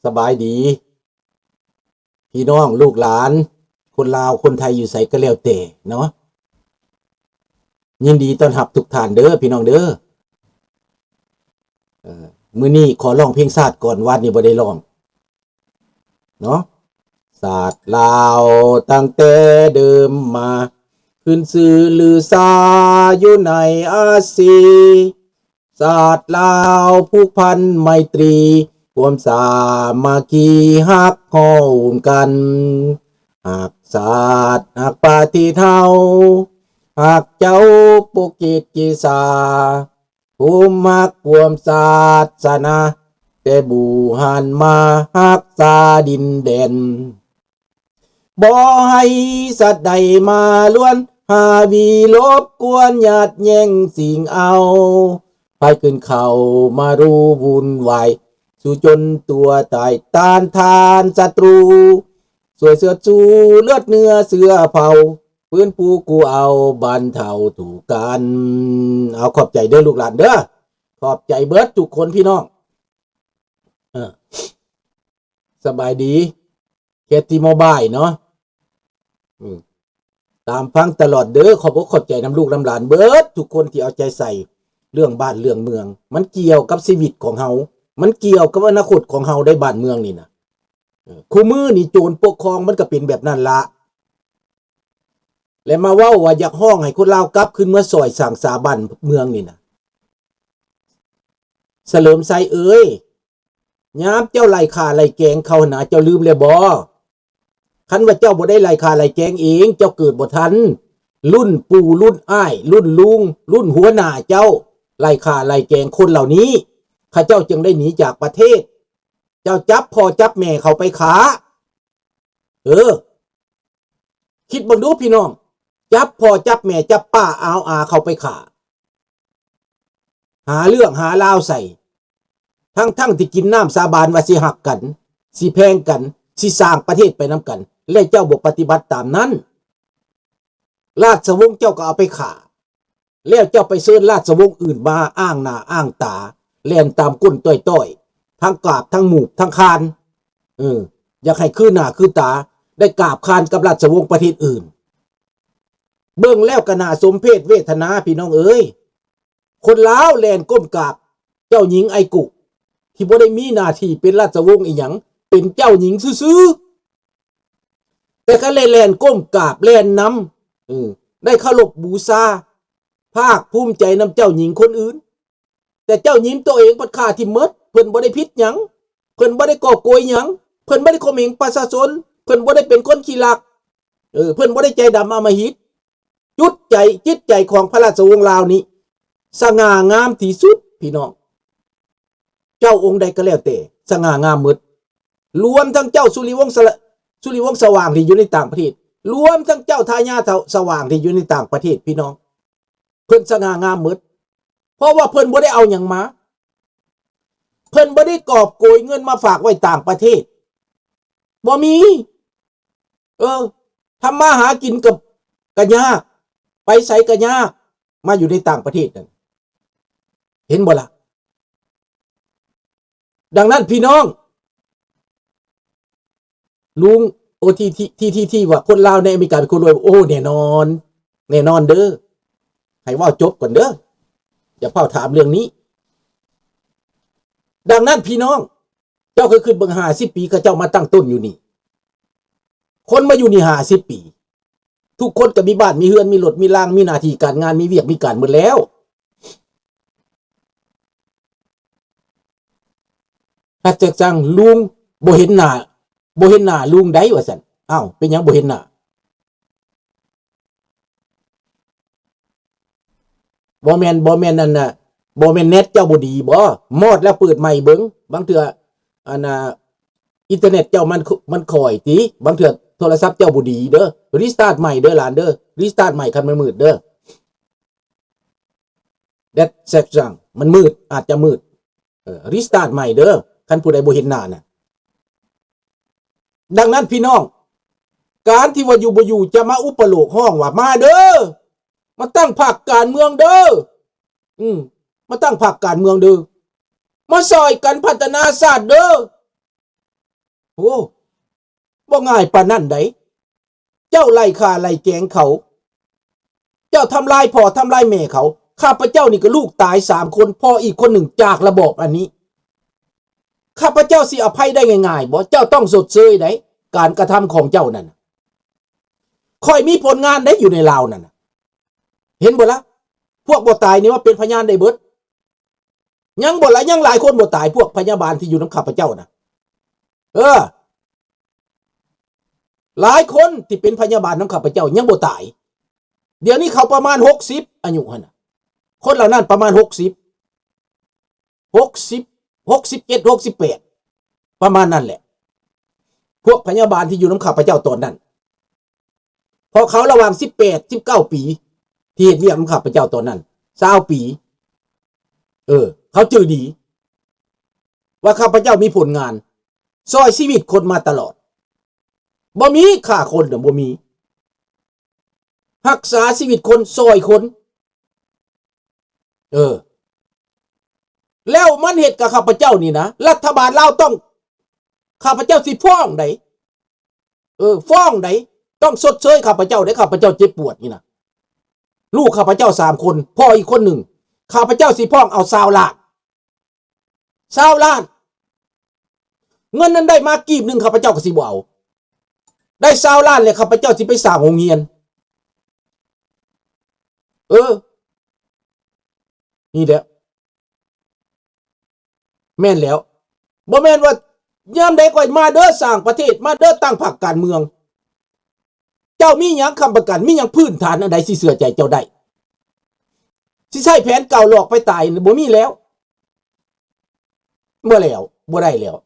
ສະບາຍດີ ພີ່ນ້ອງລູກຫຼານ ຄົນລາວຄົນໄທຢູ່ໃສກໍແລ້ວແຕ່ເນາະ ຍິນດີຕ້ອນຮັບທຸກທ່ານເດີພີ່ນ້ອງເດີ. ເອີ ມື້ນີ້ຂໍຮ້ອງເພງຊາດກ່ອນ ວານນີ້ບໍ່ໄດ້ຮ້ອງເນາະ. ຊາດລາວຕັ້ງແຕ່ເດີມມາ ຂຶ້ນຊື່ລືຊາຢູ່ໃນອາຊີ ຊາດລາວຜູກພັນໄມຕຣີ ຄວາມສາມັກຄີຮັກໂຮມກັນ ຮັກຊາດຮັກປະເທດເຮົາ ຮັກເຈົ້າປົກເກດເກສາ ພູມຮັກຮ່ວມສາສະໜາ ແຕ່ບູຮານມາຮັກສາດິນແດນ ບໍ່ໃຫ້ສັດໃດມາລວນ ຫາວີລົບກວນຍາດແຍ່ງຊິງເອົາ ໃຜຂຶ້ນເຂົ້າມາຮູ້ວຸ່ນວາຍ ສູ້ຈົນຕົວຕາຍ ຕ້ານທານສັດຕູ ຊ່ວຍເຊືອດຊູເລືອດເນື້ອເຊື້ອເຜົ່າ ຟື້ນຟູກູ້ເອົາບັນເທົາທຸກກັນ. ເອົາ ຂອບໃຈເດີລູກຫຼານເດີ ຂອບໃຈເບິດທຸກຄົນພີ່ນ້ອງ. ເອີ ສະບາຍດີ ເຄທີໂມບາຍເນາະ ອືມ ຕາມຟັງຕະຫຼອດເດີ ຂອບອົກຂອບໃຈນຳລູກນຳຫຼານເບິດທຸກຄົນທີ່ເອົາໃຈໃສ່ເລື່ອງບ້ານເລື່ອງເມືອງ ມັນກ່ຽວກັບຊີວິດຂອງເຮົາ ມັນກ່ຽວກັບອະນາຄົດຂອງເຮົາໄດ໋ ບ້ານເມືອງນີ້ນະ. ເອີ ຄູ່ມື້ນີ້ໂຈນປົກຄອງມັນກໍເປັນແບບນັ້ນລະ ແລະມາເວົ້າວ່າຢາກຮ້ອງໃຫ້ຄົນລາວກັບຄືນເມືອຊ່ອຍສ້າງສາບ້ານເມືອງນີ້ນະ ສະເຫຼີມໄຊເອີຍ ຍາມເຈົ້າໄລ່ຂ້າໄລ່ແກງເຂົາຫັ້ນນະ ເຈົ້າລືມແລ້ວບໍ່? ຄັນວ່າເຈົ້າບໍ່ໄດ້ໄລ່ຂ້າໄລ່ແກງເອງ ເຈົ້າເກີດບໍ່ທັນ ລຸ້ນປູ່ລຸ້ນອ້າຍລຸ້ນລຸງລຸ້ນຫົວໜ້າເຈົ້າໄລ່ຂ້າໄລ່ແກງຄົນເຫຼົ່ານີ້ ເຂົາເຈົ້າຈຶ່ງໄດ້ໜີຈາກປະເທດ ເຈົ້າຈັບພໍ່ຈັບແມ່ເຂົາໄປຂ້າ. ເອີ ຄິດເບິ່ງດູພີ່ນ້ອງ ຈັບພໍ່ຈັບແມ່ຈັບປ້າອາວອາເຂົາໄປຂ້າ ຫາເລື່ອງຫາລາວໃສ່ ທັງໆທີ່ກິນນ້ຳສາບານວ່າຊິຮັກກັນ ຊິແພງກັນ ຊິສ້າງປະເທດໄປນຳກັນ ແລະເຈົ້າບໍ່ປະຕິບັດຕາມນັ້ນ ລາຊະວົງເຈົ້າກໍເອົາໄປຂ້າ ແລ້ວເຈົ້າໄປເຊີນລາຊະວົງອື່ນມາອ້າງໜ້າອ້າງຕາ ແລ່ນຕາມກົ້ນຕ້ອຍໆ ທັງກາບທັງໝູບທັງຄານ ເອີ ຢາກໃຫ້ຄືໜ້າຄືຕາ ໄດ້ກາບຄານກັບລາຊະວົງປະເທດອື່ນ. ເບິ່ງແລ້ວກໍໜ້າສົມເພດເວທະນາພີ່ນ້ອງເອີຍ ຄົນລາວແລ່ນກົ້ມກາບເຈົ້າຍິງໄອກຸ ທີ່ບໍ່ໄດ້ມີໜ້າທີ່ເປັນລາຊະວົງອີ່ຫຍັງ ເປັນເຈົ້າຍິງຊື່ໆ ແຕ່ກໍໄດ້ແລ່ນກົ້ມກາບແລ່ນນຳ ເອີ ໄດ້ເຄົາລົບບູຊາ ພາກພູມໃຈນຳເຈົ້າຍິງຄົນອື່ນ ແຕ່ເຈົ້າຍິງຕົວເອງພັດຂ້າຖິ້ມໝົດ ເພິ່ນບໍ່ໄດ້ຜິດຫຍັງ ເພິ່ນບໍ່ໄດ້ກໍ່ໂກຍຫຍັງ ເພິ່ນບໍ່ໄດ້ຂົ່ມເຫງປະຊາຊົນ ເພິ່ນບໍ່ໄດ້ເປັນຄົນຂີ້ລັກ ເອີ ເພິ່ນບໍ່ໄດ້ໃຈດຳອຳມະຫິດ ຈຸດໃຈ ຈິດໃຈຂອງພະລາຊະວົງລາວນີ້ ສະຫງ່າງາມທີ່ສຸດພີ່ນ້ອງ ເຈົ້າອົງໃດກໍແລ້ວແຕ່ ສະຫງ່າງາມໝົດ ລວມທັງເຈົ້າສຸລິວົງສະ ສຸລິວົງສະຫວ່າງທີ່ຢູ່ໃນຕ່າງປະເທດ ລວມທັງເຈົ້າທາຍາດສະຫວ່າງທີ່ຢູ່ໃນຕ່າງປະເທດ ພີ່ນ້ອງ ເພິ່ນສະຫງ່າງາມໝົດ ເພາະວ່າເພິ່ນບໍ່ໄດ້ເອົາຫຍັງມາ ເພິ່ນບໍ່ໄດ້ກອບໂກຍເງິນມາຝາກໄວ້ຕ່າງປະເທດ ບໍ່ມີ ເອີ ທຳມາຫາກິນກໍ ກໍຍາກ ໄປໃສກໍຍາກ ມາຢູ່ໃນຕ່າງປະເທດນັ້ນ ເຫັນບໍ່ລະ? ດັ່ງນັ້ນພີ່ນ້ອງ ລຸງ ໂອ ທີ່ ທີ່ ທີ່ ທີ່ ທີ່ວ່າຄົນລາວໃນອາເມລິກາເປັນຄົນລວຍ ໂອ້ ແນ່ນອນ ແນ່ນອນເດີ ໃຫ້ເວົ້າຈົບກ່ອນເດີ ຢ່າຟ້າວຖາມເລື່ອງນີ້. ດັ່ງນັ້ນພີ່ນ້ອງ ເຈົ້າເຄີຍຄິດເບິ່ງ ຫ້າສິບປີເຂົາເຈົ້າມາຕັ້ງຕົ້ນຢູ່ນີ້ ຄົນມາຢູ່ນີ້ຫ້າສິບປີ ທຸກຄົນກໍມີບ້ານມີເຮືອນ ມີລົດມີລາງ ມີໜ້າທີ່ການງານ ມີວຽກມີການໝົດແລ້ວ ຮັດຈັກຈັ່ງ ລຸງບໍ່ເຫັນໜ້າ ບໍ່ເຫັນໜ້າລຸງໃດ ວ່າຊັ້ນ. ອ້າວ ເປັນຫຍັງບໍ່ເຫັນໜ້າ? ບໍ່ແມ່ນ ບໍ່ແມ່ນອັນນ່າ ບໍ່ແມ່ນເນັດເຈົ້າບໍ່ດີບໍ? ມອດແລ້ວເປີດໃໝ່ເບິ່ງ ບາງເທື່ອອັນນ່າ ອິນເຕີເນັດເຈົ້າມັນ ມັນຄ່ອຍຕິ ບາງເທື່ອໂທລະສັບເຈົ້າບໍ່ດີເດີ ຣີສະຕາດໃໝ່ເດີຫຼານເດີ ຣີສະຕາດໃໝ່ຄັນມັນມືດເດີ. ແດດແຊັກຈັ່ງ ມັນມືດ ອາດຈະມືດ ເອີ ຣີສະຕາດໃໝ່ເດີ ຄັນຜູ້ໃດບໍ່ເຫັນໜ້ານະ. ດັ່ງນັ້ນພີ່ນ້ອງ ການທີ່ວ່າຢູ່ບໍ່ຢູ່ຈະມາອຸປະໂລກຮ້ອງວ່າ ມາເດີ ມາຕັ້ງພັກການເມືອງເດີ ອືມ ມາຕັ້ງພັກການເມືອງເດີ ມາຊ່ອຍກັນພັດທະນາຊາດເດີ ໂອ້ ບໍ່ງ່າຍປານນັ້ນໃດ໋. ເຈົ້າໄລ່ຂ້າໄລ່ແກງເຂົາ, ເຈົ້າທຳລາຍພໍ່ທຳລາຍແມ່ເຂົາ. ຂ້າພະເຈົ້ານີ້ກໍລູກຕາຍສາມຄົນ, ພໍ່ອີກຄົນໜຶ່ງຈາກລະບອບອັນນີ້. ຂ້າພະເຈົ້າຊິອະໄພໄດ້ງ່າຍໆບໍ່? ເຈົ້າຕ້ອງຊົດເຊີຍໃດ໋ ການກະທຳຂອງເຈົ້ານັ້ນ. ຂ້ອຍມີຜົນງານໃດ໋ຢູ່ໃນລາວນັ້ນນະ. ເຫັນບໍ່ລະ? ພວກບໍ່ຕາຍນີ້ມາເປັນພະຍານໄດ້ເບິດ. ຍັງບໍ່ລະ? ຍັງຫຼາຍຄົນບໍ່ຕາຍ, ພວກພະຍາບານທີ່ຢູ່ນຳຂ້າພະເຈົ້ານະ. ເອີ ຫຼາຍຄົນທີ່ເປັນພະຍາບານນຳຂ້າພະເຈົ້າຍັງບໍ່ຕາຍ. ດຽວນີ້ເຂົາປະມານຫົກສິບ ອາຍຸຫັ້ນນະ. ຄົນເຫຼົ່ານັ້ນປະມານຫົກສິບ ຫົກສິບ ຫົກສິບເຈັດ ຫົກສິບແປດ ປະມານນັ້ນແຫຼະ. ພວກພະຍາບານທີ່ຢູ່ນຳຂ້າພະເຈົ້າຕອນນັ້ນ ເພາະເຂົາລະຫວ່າງສິບແປດ ສິບເກົ້າປີ ທີ່ເຮັດວຽກນຳຂ້າພະເຈົ້າຕອນນັ້ນ ຊາວປີ. ເອີ ເຂົາຈື່ດີວ່າຂ້າພະເຈົ້າມີຜົນງານ ຊ່ອຍຊີວິດຄົນມາຕະຫຼອດ. ບໍ່ມີຂ້າຄົນນະ ບໍ່ມີ. ຮັກສາຊີວິດຄົນ, ຊ່ອຍຄົນ. ເອີ ແລ້ວມັນເຮັດກັບຂ້າພະເຈົ້ານີ້ນະ, ລັດຖະບານລາວຕ້ອງ, ຂ້າພະເຈົ້າຊິຟ້ອງໃດ໋. ເອີ ຟ້ອງໃດ໋. ຕ້ອງຊົດເຊີຍຂ້າພະເຈົ້າໃດ໋, ຂ້າພະເຈົ້າເຈັບປວດນີ້ນະ. ລູກຂ້າພະເຈົ້າສາມຄົນ, ພໍ່ອີກຄົນໜຶ່ງ, ຂ້າພະເຈົ້າຊິຟ້ອງເອົາຊາວລ້ານ. ຊາວລ້ານ. ເງິນນັ້ນໄດ້ມາກີບໜຶ່ງ ຂ້າພະເຈົ້າກໍຊິບໍ່ເອົາ. ໄດ້ຊາວລ້ານແລ້ວ ຂ້າພະເຈົ້າຊິໄປສ້າງໂຮງຮຽນ. ເອີ ນີ້ແຫຼະ. ແມ່ນແລ້ວ. ບໍ່ແມ່ນວ່າຍາມໃດກໍມາເດີ ສ້າງປະເທດ, ມາເດີ ຕັ້ງພັກການເມືອງ. ເຈົ້າມີຫຍັງຄ້ຳປະກັນ? ມີຫຍັງພື້ນຖານອັນໃດຊິເຊື່ອໃຈເຈົ້າໄດ້? ຊິໃຊ້ແຜນເກົ່າຫຼອກໄປຕາຍ ບໍ່ມີແລ້ວ. ບໍ່ແລ້ວ, ບໍ່ໄດ້ແລ້ວ.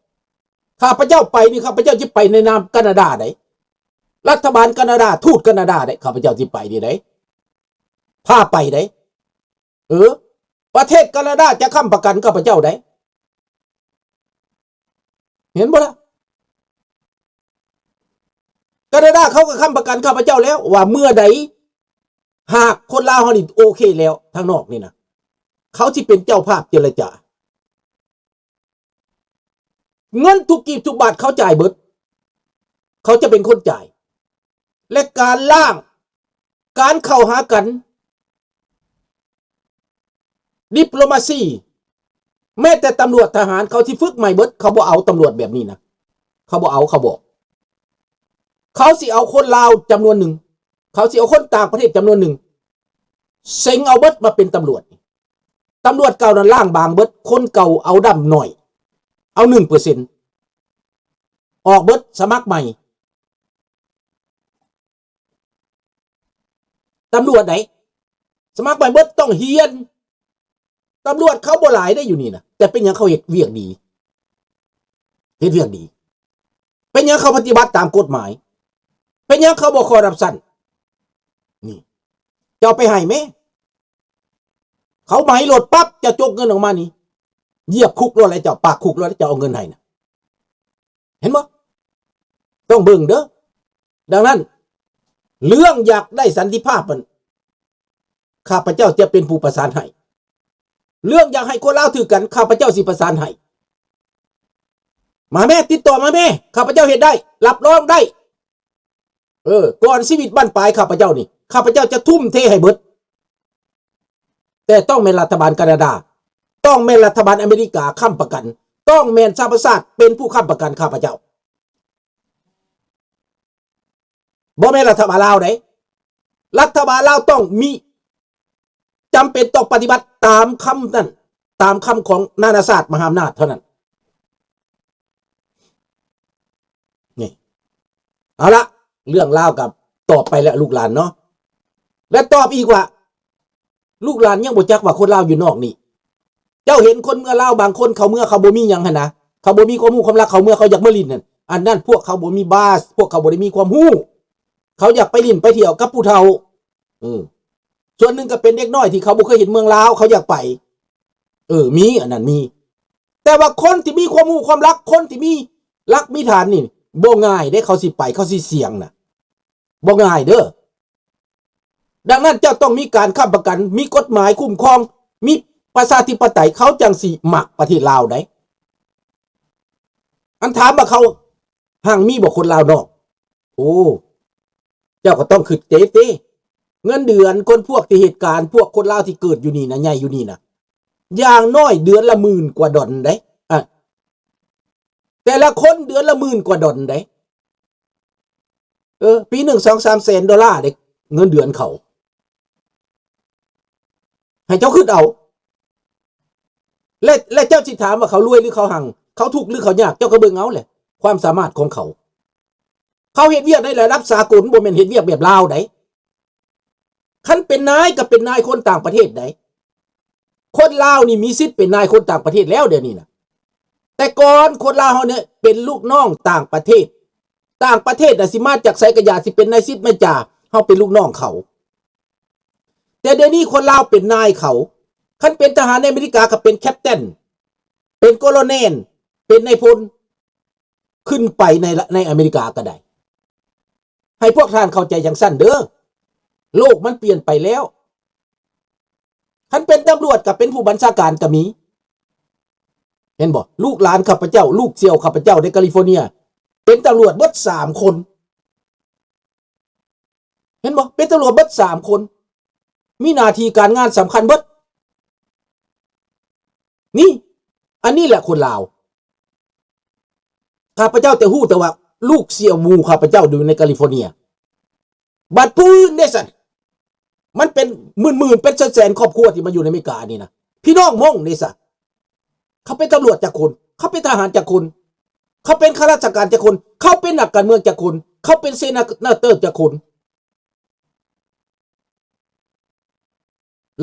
ຂ້າພະເຈົ້າໄປນີ້, ຂ້າພະເຈົ້າຈະໄປໃນນາມການາດາໃດ໋. ລັດຖະບານການາດາ, ທູດການາດາໃດ໋, ຂ້າພະເຈົ້າຊິໄປນີ້ໃດ໋. ພາໄປໃດ໋. ເອີ ປະເທດການາດາຈະຄ້ຳປະກັນຂ້າພະເຈົ້າໃດ໋. ເຫັນບໍ່ລະ? ການາດາເຂົາກໍຄ້ຳປະກັນຂ້າພະເຈົ້າແລ້ວ ວ່າເມື່ອໃດຫາກຄົນລາວເຮົານີ້ໂອເຄແລ້ວ ທາງນອກນີ້ນະ, ເຂົາຊິເປັນເຈົ້າພາບເຈລະຈາ. ເງິນທຸກກີບທຸກບາດເຂົາຈ່າຍເບິດ, ເຂົາຈະເປັນຄົນຈ່າຍ. ແລະ ການລ້າງ, ການເຂົ້າຫາກັນ, ດິບໂລມາຊີ, ແມ້ແຕ່ຕຳຫຼວດທະຫານ ເຂົາຊິຝຶກໃໝ່ເບິດ, ເຂົາບໍ່ເອົາຕຳຫຼວດແບບນີ້ນະ, ເຂົາບໍ່ເອົາ, ເຂົາບອກ. ເຂົາຊິເອົາຄົນລາວຈຳນວນໜຶ່ງ, ເຂົາຊິເອົາຄົນຕ່າງປະເທດຈຳນວນໜຶ່ງ, ເສັງເອົາເບິດມາເປັນຕຳຫຼວດ. ຕຳຫຼວດເກົ່ານັ້ນລ້າງບາງເບິດ, ຄົນເກົ່າເອົາດຳໜ້ອຍ, ເອົາໜຶ່ງເປີເຊັນ ອອກເບິດ, ສະໝັກໃໝ່. ຕຳຫຼວດໃດ ສະໝັກໃໝ່ເບິດ, ຕ້ອງຮຽນ. ຕຳຫຼວດເຂົາບໍ່ຫຼາຍເດ້ຢູ່ນີ້ນະ, ແຕ່ເປັນຫຍັງເຂົາເຮັດວຽກດີ, ເຮັດວຽກດີ? ເປັນຫຍັງເຂົາປະຕິບັດຕາມກົດໝາຍ? ເປັນຫຍັງເຂົາບໍ່ຄໍຣັບຊັນ? ນີ້ ເຈົ້າໄປໃຫ້ແມ້. ເຂົາໄໝລົດປັບ ເຈົ້າຈົກເງິນອອກມານີ້, ຢຽບຄຸກໂລດແລ້ວເຈົ້າ, ປາກຄຸກໂລດແລ້ວເຈົ້າເອົາເງິນໃຫ້ນະ. ເຫັນບໍ່? ຕ້ອງເບິ່ງເດີ. ດັ່ງນັ້ນ ເລື່ອງຢາກໄດ້ສັນຕິພາບນັ້ນ ຂ້າພະເຈົ້າຈະເປັນຜູ້ປະສານໃຫ້. ເລື່ອງຢາກໃຫ້ຄົນລາວຖືກກັນ ຂ້າພະເຈົ້າຊິປະສານໃຫ້. ມາແມ້, ຕິດຕໍ່ມາແມ້, ຂ້າພະເຈົ້າເຮັດໄດ້, ຮັບຮອງໄດ້. ເອີ ກ່ອນຊີວິດບັ້ນປາຍຂ້າພະເຈົ້ານີ້ ຂ້າພະເຈົ້າຈະທຸ່ມເທໃຫ້ເບິດ. ແຕ່ຕ້ອງແມ່ນລັດຖະບານການາດາ, ຕ້ອງແມ່ນລັດຖະບານອາເມລິກາຄ້ຳປະກັນ, ຕ້ອງແມ່ນສະຫະປະຊາຊາດເປັນຜູ້ຄ້ຳປະກັນຂ້າພະເຈົ້າ, ບໍ່ແມ່ນລັດຖະບານລາວເດ້. ລັດຖະບານລາວຕ້ອງມີ, ຈຳເປັນຕ້ອງປະຕິບັດຕາມຄຳນັ້ນ, ຕາມຄຳຂອງນານາຊາດມະຫາອຳນາດເທົ່ານັ້ນ. ນີ້ ເອົາລະ ເລື່ອງລາວກໍຕອບໄປແລ້ວລູກຫຼານເນາະ ແລະ ຕອບອີກວ່າ ລູກຫຼານຍັງບໍ່ຈັກວ່າຄົນລາວຢູ່ນອກນີ້ ເຈົ້າເຫັນຄົນເມືອລາວບາງຄົນເຂົາເມືອເຂົາບໍ່ມີຫຍັງຫັ້ນນະ ເຂົາບໍ່ມີຄວາມຮູ້ຄວາມລັກ ເຂົາເມືອເຂົາຢາກມາຫຼິ້ນນັ້ນ ອັນນັ້ນພວກເຂົາບໍ່ມີບາສ ພວກເຂົາບໍ່ໄດ້ມີຄວາມຮູ້ ເຂົາຢາກໄປຫຼິ້ນໄປທ່ຽວກັບຜູ້ເຖົ້າ ເອີ ສ່ວນໜຶ່ງກໍເປັນເດັກນ້ອຍທີ່ເຂົາບໍ່ເຄີຍເຫັນເມືອງລາວ ເຂົາຢາກໄປ ເອີ ມີ ອັນນັ້ນມີ ແຕ່ວ່າຄົນທີ່ມີຄວາມຮູ້ຄວາມລັກ ຄົນທີ່ມີຫຼັກມີຖານນີ້ ບໍ່ງ່າຍເດ້ ເຂົາຊິໄປ ເຂົາຊິສ່ຽງນະ ບໍ່ງ່າຍເດີ້. ດັ່ງນັ້ນເຈົ້າຕ້ອງມີການຄ້ຳປະກັນ ມີກົດໝາຍຄຸ້ມຄອງ ມີປະຊາທິປະໄຕ ເຂົາຈັ່ງຊິມັກປະເທດລາວໄດ໋. ອັນຖາມວ່າເຂົາ ຮັ່ງມີບໍ່ຄົນລາວນອກ? ໂອ້ ເຈົ້າກໍຕ້ອງຄິດເຕັບເດ້ ເງິນເດືອນຄົນພວກທີ່ເຮັດການ ພວກຄົນລາວທີ່ເກີດຢູ່ນີ້ນະ ໃຫຍ່ຢູ່ນີ້ນະ ຢ່າງໜ້ອຍເດືອນລະໝື່ນກວ່າດອນເດ້ ອະ ແຕ່ລະຄົນເດືອນລະໝື່ນກວ່າດອນເດ້. ເອີ ປີໜຶ່ງສອງສາມແສນໂດລາເດ້ ເງິນເດືອນເຂົາ ໃຫ້ເຈົ້າຄິດເອົາ ແລະ ແລະ ເຈົ້າຊິຖາມວ່າເຂົາລວຍຫຼືເຂົາຮັ່ງ ເຂົາທຸກຫຼືເຂົາຍາກ ເຈົ້າກໍເບິ່ງເອົາແຫຼະ ຄວາມສາມາດຂອງເຂົາ. ເຂົາເຮັດວຽກໃນລະດັບສາກົນ ບໍ່ແມ່ນເຮັດວຽກແບບລາວໃດ໋. ຄັນເປັນນາຍກໍເປັນນາຍຄົນຕ່າງປະເທດໃດ໋. ຄົນລາວນີ້ມີສິດເປັນນາຍຄົນຕ່າງປະເທດແລ້ວດຽວນີ້ນະ. ແຕ່ກ່ອນຄົນລາວເຮົານີ້ເປັນລູກນ້ອງຕ່າງປະເທດ. ຕ່າງປະເທດນະ ຊິມາຈາກໃສກໍຢ່າ ຊິເປັນນາຍສິບນາຍຈ່າ ເຮົາເປັນລູກນ້ອງເຂົາ. ແຕ່ດຽວນີ້ຄົນລາວເປັນນາຍເຂົາ. ຄັນເປັນທະຫານໃນອາເມລິກາກໍເປັນແຄັບເຕັນ ເປັນໂກໂລແນນ ເປັນນາຍພົນ ຂຶ້ນໄປໃນ ໃນອາເມລິກາກໍໄດ້. ໃຫ້ພວກທ່ານເຂົ້າໃຈຈັ່ງຊັ້ນເດີ້. ໂລກມັນປ່ຽນໄປແລ້ວ. ຄັນເປັນຕຳຫຼວດກໍເປັນຜູ້ບັນຊາການກໍມີ. ເຫັນບໍ່? ລູກຫຼານຂ້າພະເຈົ້າ ລູກສ່ຽວຂ້າພະເຈົ້າໃນກາລິຟໍເນຍ ເປັນຕຳຫຼວດເບິດສາມຄົນ. ເຫັນບໍ່? ເປັນຕຳຫຼວດເບິດສາມຄົນ ມີໜ້າທີ່ການງານສຳຄັນເບິດ. ນີ້ ອັນນີ້ແຫຼະຄົນລາວ. ຂ້າພະເຈົ້າແຕ່ຮູ້ແຕ່ວ່າລູກສ່ຽວໝູ່ຂ້າພະເຈົ້າຢູ່ໃນກາລິຟໍເນຍ. ບັດຜູ້ອື່ນເດຊັ້ນ? ມັນເປັນໝື່ນໆ ເປັນແສນໆ ຄອບຄົວທີ່ມາຢູ່ໃນອາເມລິການີ້ນະ. ພີ່ນ້ອງມົ້ງເດຊະ? ເຂົາເປັນຕຳຫຼວດຈັກຄົນ? ເຂົາເປັນທະຫານຈັກຄົນ? ເຂົາເປັນຂ້າລາຊະການຈັກຄົນ? ເຂົາເປັນນັກການເມືອງຈັກຄົນ? ເຂົາເປັນເຊນາເຕີຈັກຄົນ?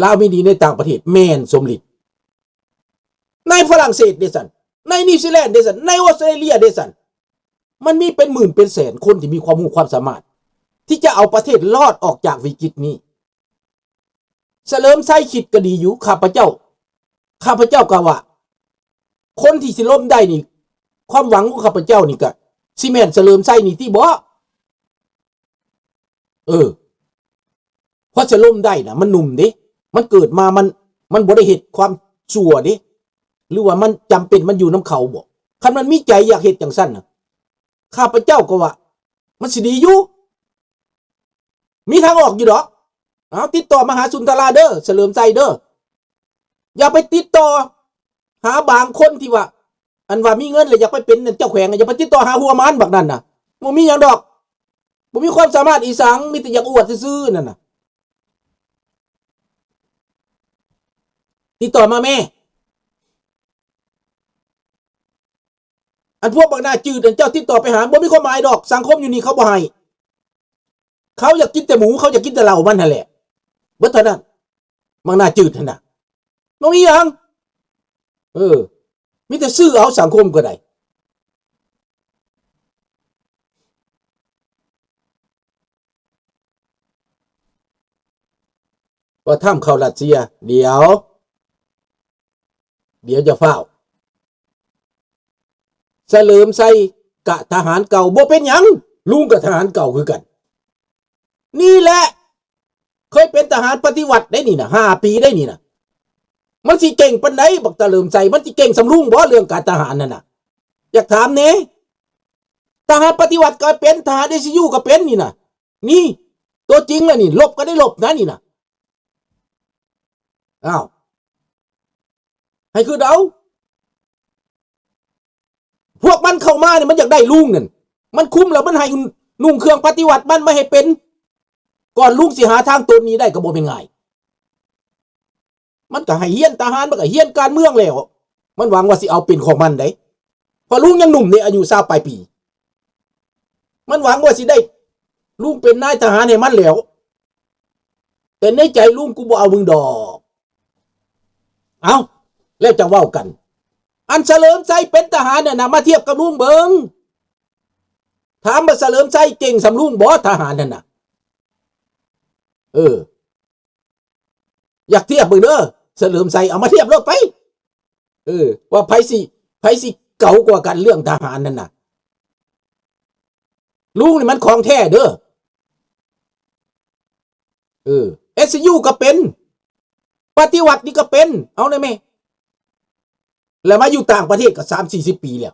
ລາວມີໜີ້ໃນຕ່າງປະເທດ ແມ່ນສົມລິດ. ໃນຝຣັ່ງເສດເດຊັ້ນ? ໃນນິວຊີແລນເດຊັ້ນ? ໃນອົດສະຕຣາເລຍເດຊັ້ນ? ມັນມີເປັນໝື່ນເປັນແສນຄົນທີ່ມີຄວາມຮູ້ຄວາມສາມາດ ທີ່ຈະເອົາປະເທດລອດອອກຈາກວິກິດນີ້. ສະເຫຼີມໄຊຄິດກໍດີຢູ່ ຂ້າພະເຈົ້າ ຂ້າພະເຈົ້າກໍວ່າ ຄົນທີ່ຊິລົ້ມໄດ້ນີ້ ຄວາມຫວັງຂອງຂ້າພະເຈົ້ານີ້ກໍຊິແມ່ນສະເຫຼີມໄຊນີ້ຕິບໍ? ເອີ ເພາະຊິລົ້ມໄດ້ນະ ມັນໜຸ່ມເດ້ ມັນເກີດມາ ມັນ ມັນບໍ່ໄດ້ເຮັດຄວາມຊົ່ວເດ້ ຫຼືວ່າມັນຈຳເປັນ ມັນຢູ່ນຳເຂົາບໍ? ຄັນມັນມີໃຈຢາກເຮັດຈັ່ງຊັ້ນນະ ຂ້າພະເຈົ້າກໍວ່າມັນຊິດີຢູ່ ມີທາງອອກຢູ່ດອກ. ເອົາ ຕິດຕໍ່ມາຫາສຸນທະລາເດີ້ ສະເຫຼີມໄຊເດີ້. ຢ່າໄປຕິດຕໍ່ຫາບາງຄົນທີ່ວ່າ ອັນວ່າມີເງິນແລ້ວຢາກໄປເປັນເຈົ້າແຂວງ ຢ່າໄປຕິດຕໍ່ຫາຫົວມັນບັກນັ້ນນະ. ບໍ່ມີຫຍັງດອກ. ບໍ່ມີຄວາມສາມາດອີ່ສັງ ມີແຕ່ຢາກອວດຊື່ໆນັ້ນນະ. ຕິດຕໍ່ມາແມ້. ອັນພວກບັກໜ້າຈືດນັ້ນ ເຈົ້າຕິດຕໍ່ໄປຫາ ບໍ່ມີຄວາມໝາຍດອກ. ສັງຄົມຢູ່ນີ້ເຂົາບໍ່ໃຫ້. ເຂົາຢາກກິນແຕ່ໝູ ເຂົາຢາກກິນແຕ່ເຫຼົ້າມັນຫັ້ນແຫຼະ. ເບິດເທົ່ານັ້ນ. ບັກໜ້າຈືດຫັ້ນນະ. ບໍ່ມີຫຍັງ. ເອີ. ມີແຕ່ຊື້ເອົາ ສັງຄົມກໍໄດ້. ວ່າທຳເຂົ້າຣັດເຊຍ. ດຽວ ດຽວຈະຟ້າວ. ສະເຫຼີມໄຊກະທະຫານເກົ່າ. ບໍ່ເປັນຫຍັງ. ລຸງກະທະຫານເກົ່າຄືກັນ. ນີ້ແຫຼະ ເຄີຍເປັນທະຫານປະຕິວັດໄດ໋ນີ້ນະ ຫ້າປີໄດ໋ນີ້ນະ. ມັນຊິເກັ່ງປານໃດ ບັກສະເຫຼີມໄຊ ມັນຊິເກັ່ງສ່ຳລຸງບໍ່ ເລື່ອງການທະຫານນັ້ນນະ? ຢາກຖາມແດ່. ທະຫານປະຕິວັດກໍເປັນ ທະຫານ ເອສຢູ ກໍເປັນນີ້ນະ. ນີ້ ຕົວຈິງລະນີ້ ລົບກໍໄດ້ລົບນະນີ້ນະ. ອ້າວ ໃຫ້ຄືດເອົາ. ພວກມັນເຂົ້າມານີ້ ມັນຢາກໄດ້ລຸງນັ້ນ. ມັນຄຸມແລ້ວ ມັນໃຫ້ນຸ່ງເຄື່ອງປະຕິວັດ ມັນບໍ່ໃຫ້ເປັນ. ກ່ອນລຸງຊິຫາທາງໂຕນໜີໄດ້ກໍບໍ່ແມ່ນງ່າຍ. ມັນກໍໃຫ້ຮຽນທະຫານ ມັນກໍຮຽນການເມືອງແລ້ວ. ມັນຫວັງວ່າຊິເອົາເປັນຂອງມັນໄດ໋. ເພາະລຸງຍັງໜຸ່ມເດ້ ອາຍຸຊາວປາຍປີ. ມັນຫວັງວ່າຊິໄດ້ລຸງເປັນນາຍທະຫານໃຫ້ມັນແລ້ວ. ແຕ່ໃນໃຈລຸງ ກູບໍ່ເອົາມຶງດອກ. ເອົ້າ ແລ້ວຈະເວົ້າກັນ. ອັນສະເຫຼີມໄຊເປັນທະຫານນັ້ນນະ ມາທຽບກັບລຸງເບິ່ງ. ຖາມວ່າສະເຫຼີມໄຊເກັ່ງສ່ຳລຸງບໍ່ ທະຫານນັ້ນນະ? ເອີ. ຢາກທຽບເບິ່ງເດີ ສະເຫຼີມໄຊ ເອົາມາທຽບໂລດໄປ. ເອີ ວ່າໃຜຊິ ໃຜຊິເກົ່າກວ່າກັນເລື່ອງທະຫານນັ້ນນະ. ລຸງນີ້ມັນຂອງແທ້ເດີ. ເອີ ເອສຢູ ກໍເປັນ ປະຕິວັດນີ້ກໍເປັນ ເອົາແນ່ແມ່. ແລ້ວມາຢູ່ຕ່າງປະເທດກໍສາມສີ່ສິບປີແລ້ວ.